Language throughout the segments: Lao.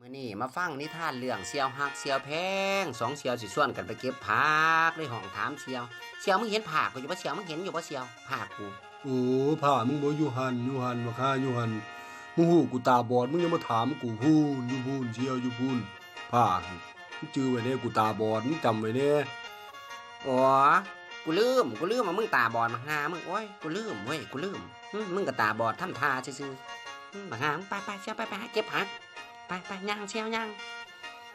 ມື້ນີ້ມາຟັງນິທານເລື່ອງສ່ຽວຮັກສ່ຽວແພງ. ສອງສ່ຽວຊິຊວນກັນໄປເກັບຜັກ ເລີຍຮ້ອງຖາມສ່ຽວ, ສ່ຽວ ມຶງເຫັນຜ້າກູຢູ່ບໍ່ສ່ຽວ? ມຶງເຫັນຢູ່ບໍ່ສ່ຽວ ຜ້າກູ? ໂອ້ ຜ້າມຶງບໍ່ຢູ່ຫັ້ນ ຢູ່ຫັ້ນ ບັກຫ່າ ຢູ່ຫັ້ນ. ມຶງຮູ້ກູຕາບອດ ມຶງຍັງມາຖາມກູພຸ້ນ ຢູ່ພຸ້ນ ສ່ຽວ ຢູ່ພຸ້ນ. ຜ້າຫັ້ນ ມຶງຈື່ໄວ້ແດ່ ກູຕາບອດ ມຶງຈຳໄວ້ແດ່. ໂອ້ ກູລືມ ກູລືມວ່າມຶງຕາບອດ ບັກຫ່າມຶງ. ໂອ້ຍ ກູລືມເວີຍ ກູລືມ. ຫຶ ມຶງກໍຕາບອດທຳທ່າຊື່ໆ. ຫຶ ບັກຫ່າ ໄປໆ ສ່ຽວ ໄປ ໄປຫາເກັບຜັກ ໄປໆ ຍ່າງສ່ຽວຍ່າງ.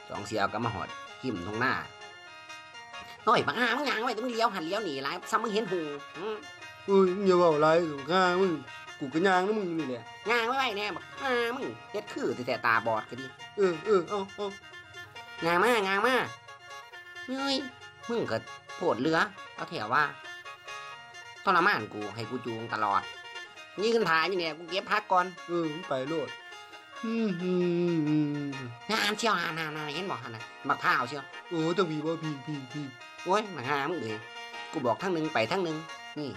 ສອງສ່ຽວກໍມາຮອດຮິມທົ່ງນາ. ໂອ້ຍ ບັກຫ່າ ມຶງຍ່າງໄວແຕ່ ມຶງຫຼຽວຫັ້ນຫຼຽວນີ້ຫຼາຍ ສ່ຳມຶງເຫັນຫຸ່ງ. ຫຶ ໂອ້ຍ ມຶງຢ່າເວົ້າຫຼາຍ ບັກຫ່າມຶງ ກູກໍຍ່າງນຳມຶງຢູ່ນີ້ແຫຼະ. ຍ່າງໄວໆແດ່ ບັກຫ່າ ມຶງເຮັດຄືແທ້ໆ ຕາບອດກໍດີ. ເອີ ເອີ ເອົາ ເອົາ ຍ່າງມາ ຍ່າງມາ. ເຮີ້ຍ ມຶງກໍໂພດເຫຼືອ ເອົາແທ້ວ່າ ທໍລະມານກູ ໃຫ້ກູຈູງຕະຫຼອດ. ຢືນຖ້າຢູ່ນີ້ ກູເກັບຜັກກ່ອນ. ເອີ ມຶງໄປໂລດ. ອືມ ງາມສ່ຽວ ຫັ້ນໆໆ ເຫັນບໍ່ຫັ້ນນະ ບັກພ້າວສ່ຽວ. ໂອ້ ທາງພີ້ບໍ່ ພີ້ ພີ້ ພີ້. ໂອ້ຍ ບັກຫ່າມຶງເອີຍ ກູບອກທາງໜຶ່ງໄປທາງໜຶ່ງ. ນີ້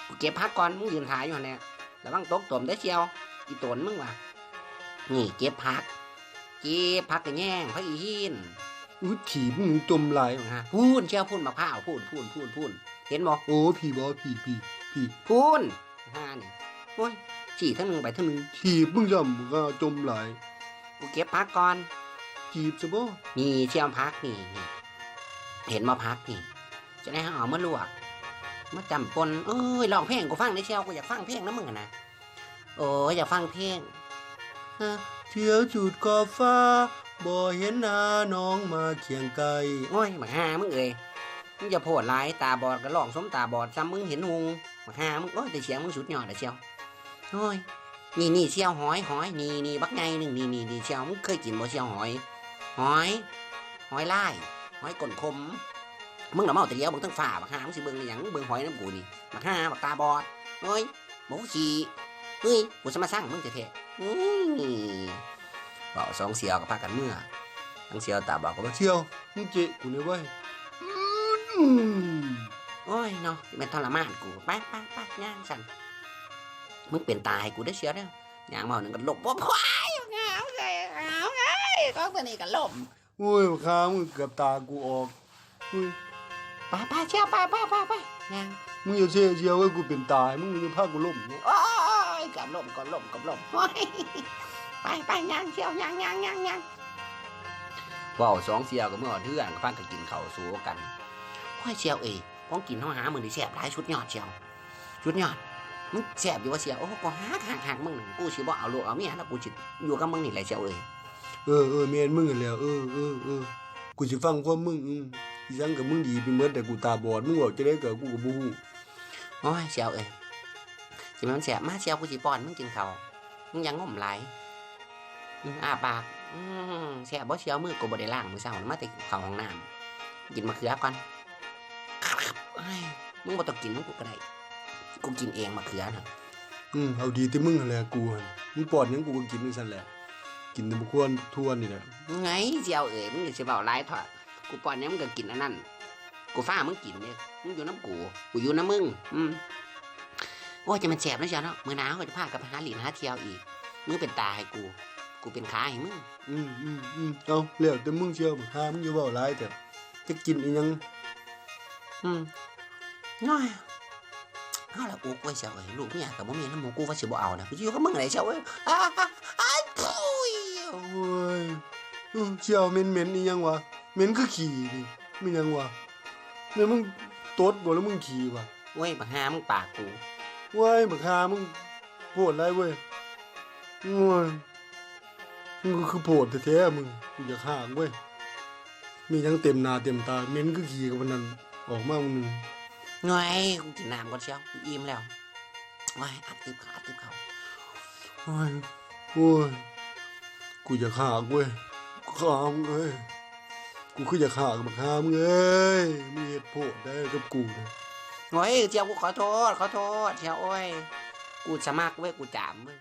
ກູເກັບຜັກກ່ອນ ມຶງຢືນຖ້າຢູ່ຫັ້ນແຫຼະ. ລະວັງຕົກຕົມເດີ້ສ່ຽວ ອີ່ຕົນມຶງວ່າ. ນີ້ເກັບຜັກ ເກັບຜັກກະແຍງ ຜັກອີຫີນ. ອຸ້ຍ ຖີບ ມຶງຈົ່ມຫຼາຍ. ຫາ ພຸ້ນສ່ຽວ ພຸ້ນບັກພ້າວ ພຸ້ນ ພຸ້ນ ພຸ້ນ ພຸ້ນ ເຫັນບໍ່? ໂອ້ ພີ້ບໍ່ ພີ້ ພີ້ ພີ້ ພຸ້ນ. ຫານີ້ ໂອ້ຍ ຊີ້ທາງໜຶ່ງໄປທາງໜຶ່ງ. ຖີບ ມຶງຈ້ຳ ຫາ ຈົ່ມຫຼາຍ. ກູເກັບຜັກກ່ອນ. ຈີບຊະບໍ່? ນີ້ສ່ຽວ ຜັກນີ້ ນີ້ ເຫັນບໍ່ຜັກນີ້? ຈະໄດ້ເຮົາເອົາມາລວກ ມາຈ້ຳປົ່ນ. ເອີຍ ຮ້ອງເພງໃຫ້ກູຟັງແດ່ສ່ຽວ ກູຢາກຟັງເພງນຳມຶງຫັ້ນນະ. ໂອ້ຍ ຢາກຟັງເພງ. ເອີ ທ່ຽວຈູດຂອບຟ້າ ບໍ່ເຫັນໜ້ານ້ອງມາຄຽງໃກ້. ໂອ້ຍ ບັກຫ່າມຶງເອີຍ ມຶງຢ່າໂພດຫຼາຍ ຕາບອດກໍຮ້ອງສົມຕາບອດ ສ່ຳມຶງເຫັນຫຸ່ງ. ບັກຫ່າມຶງ ໂອ້ຍ ແຕ່ສຽງມຶງສຸດຍອດແລ້ວສ່ຽວ. ໂອ້ຍ ນີ້ໆ ສ່ຽວ ຫອຍ ຫອຍ ນີ້ໆ ບັກໃຫຍ່ໜຶ່ງ ນີ້ໆ ນີ້ສ່ຽວ ມຶງເຄີຍກິນບໍ່ສ່ຽວ ຫອຍ ຫອຍ ຫອຍລາຍ ຫອຍກົ້ນຂົມ. ມຶງລະເມົາແຕ່ຫຼຽວເບິ່ງເທິງຟ້າ ບັກຫ່າ ມຶງຊິເບິ່ງອີ່ຫຍັງ ເບິ່ງຫອຍນຳກູນີ້ ບັກຫ່າ ບັກຕາບອດ. ໂອ້ຍ ບໍ່ຂີ້ ເຮີ້ຍ ກູສະມາຊັງມຶງແທ້ໆ. ອືມ ເວົ້າສອງສ່ຽວກໍພາກັນເມືອ ທັງສ່ຽວຕາບອດກໍວ່າ ສ່ຽວ ມຶງເຈະກູແດ່ເວີຍ. ອືມ ໂອ້ຍເນາະ ແມ່ນທໍລະມານກູ ໄປໆໆ ຍ່າງຊັ້ນ. ມຶງເປັນຕາໃຫ້ກູເດີ້ສ່ຽວເດີ້. ຍ່າງມາໜຶ່ງກໍລົ້ມ ໂອ້ຍ ງາມເອີຍ ງາມເອີຍ ຂອງຕົວນີ້ກໍລົ້ມ. ໂອ້ຍ ບັກຫ່າ ມຶງເກືອບຕາກູອອກ. ອຸ້ຍ ໄປໆ ສ່ຽວ ໄປໆໆໆ ຍ່າງ. ມຶງຢ່າເຊະສ່ຽວເອີຍ ກູເປັນຕາ ມຶງຢ່າພາກູລົ້ມເດ້. ໂອ້ຍ ເກືອບລົ້ມ ເກືອບລົ້ມ ເກືອບລົ້ມ. ໂອ້ຍ ໄປໆ ຍ່າງສ່ຽວ ຍ່າງໆໆໆ. ເວົ້າສອງສ່ຽວກໍເມືອເຮືອນ ກໍພາກັນກິນເຂົ້າໂສກັນ. ໂອ້ຍ ສ່ຽວເອີຍ ຂອງກິນເຮົາຫາມື້ນີ້ແຊບຫຼາຍ ສຸດຍອດສ່ຽວ ສຸດຍອດ. ມັນແຊບຢູ່ບໍ່ສ່ຽວ? ໂອ້ ກູຮັກ ຮັກ ຮັກມຶງ ກູຊິບໍ່ເອົາລູກເອົາເມຍແລ້ວ ກູຊິຢູ່ກັບມຶງນີ້ແຫຼະສ່ຽວເອີຍ. ເອີ ເອີ ແມ່ນມຶງຫັ້ນແຫຼະ ເອີ ເອີ ເອີ ກູຊິຟັງຄວາມມຶງ. ອືມ ອີ່ຫຍັງກໍມຶງດີໄປໝົດແຫຼະ ກູຕາບອດ ມຶງເວົ້າຈັ່ງໃດກໍ ກູກໍບໍ່ຮູ້. ໂອ້ຍ ສ່ຽວເອີຍ ຊິແມ່ນມັນແຊບ ມາສ່ຽວ ກູຊິປ້ອນມຶງກິນເຂົ້າ ມຶງຢ່າງົມຫຼາຍ. ອືມ ອ້າປາກ. ອືມ ແຊບບໍ່ສ່ຽວ? ມືກູບໍ່ໄດ້ລ້າງມື້ເຊົ້າ ມາແຕ່ເຂົ້າຫ້ອງນ້ຳ. ກິນໝາກເຂືອກ່ອນ. ໂອ້ຍ ມຶງບໍ່ຕ້ອງກິນນຳກູກໍໄດ້ ກູກິນເອງໝາກເຂືອນະ. ອືມ ເອົາດີແຕ່ມຶງຫັ້ນແຫຼະ ກູຫັ້ນ ມຶງປ້ອນຫຍັງກູກໍກິນຈັ່ງຊັ້ນແຫຼະ ກິນແຕ່ໝາກຄວນທວນນີ້ແຫຼະ. ໄງ ສ່ຽວເອີຍ ມຶງຊິເວົ້າຫຼາຍເຖາະ ກູປ້ອນຫຍັງມຶງກໍກິນອັນນັ້ນ. ກູຟ້າມຶງກິນເດ້ ມຶງຢູ່ນຳກູ ກູຢູ່ນຳມຶງ. ອືມ ໂອ້ຍ ຈັ່ງແມ່ນແຊບເນາະສ່ຽວເນາະ ມື້ໜ້າເຮົາກໍຈະພາກັນໄປຫາຫຼິ້ນຫາທ່ຽວອີກ. ມຶງເປັນຕາໃຫ້ກູ ກູເປັນຂາໃຫ້ມຶງ. ອືມ ອືມ ອືມ ເອົາ ແລ້ວແຕ່ມຶງສ່ຽວ ບັກຫ່າ ມຶງຢ່າເວົ້າຫຼາຍແທ້ ຈັກກິນອີ່ຫຍັງ. ອືມ ໂອ້ຍ ເຮົາລະອຸກເວີຍສ່ຽວເອີຍ ລູກເມຍກໍບໍ່ມີນຳໝູ່ ກູວ່າຊິບໍ່ເອົານະ ກູຊິຢູ່ກັບມຶງແຫຼະສ່ຽວເອີຍ. ອ້າ ອ້າ ອ້າຍ ໂອ້ຍ ໂອ້ຍ ອືມ ສ່ຽວ ເໝັນໆ ອີ່ຫຍັງວະ? ເໝັນຄືຂີ້ນີ້ ແມ່ນຫຍັງວະ? ແມ່ນມຶງຕົດບໍ່ ຫຼືມຶງຂີ້ວະ? ໂອ້ຍ ບັກຫ່າ ມຶງປາກກູ. ໂອ້ຍ ບັກຫ່າ ມຶງໂພດຫຼາຍເວີຍ. ໂອ້ຍ ມຶງຄືໂພດແທ້ໆ ມຶງ ກູຢາກຮາກເວີຍ. ມີຫຍັງເຕັມໜ້າເຕັມຕາ ເໝັນຄືຂີ້ກັບອັນນັ້ນ ອອກມາມື້ໜຶ່ງ. ໂອ້ຍ ກູກິນນ້ຳກ່ອນສ່ຽວ ກູອີ່ມແລ້ວ. ໂອ້ຍ ອັດຕິບເຂົ້າ ອັດຕິບເຂົ້າ. ໂອ້ຍ ໂອ້ຍ ກູຢາກຮາກເວີຍ ບັກຫ່າເອີຍ. ກູຄືຢາກຮາກ ບັກຫ່າເອີຍ ມຶງເຮັດໂພດໄດ໋ກັບກູນະ. ໂອ້ຍ ສ່ຽວ ກູຂໍໂທດ ຂໍໂທດສ່ຽວ ໂອ້ຍ ກູສະໝັກເວີຍ ກູຈາມເວີຍ.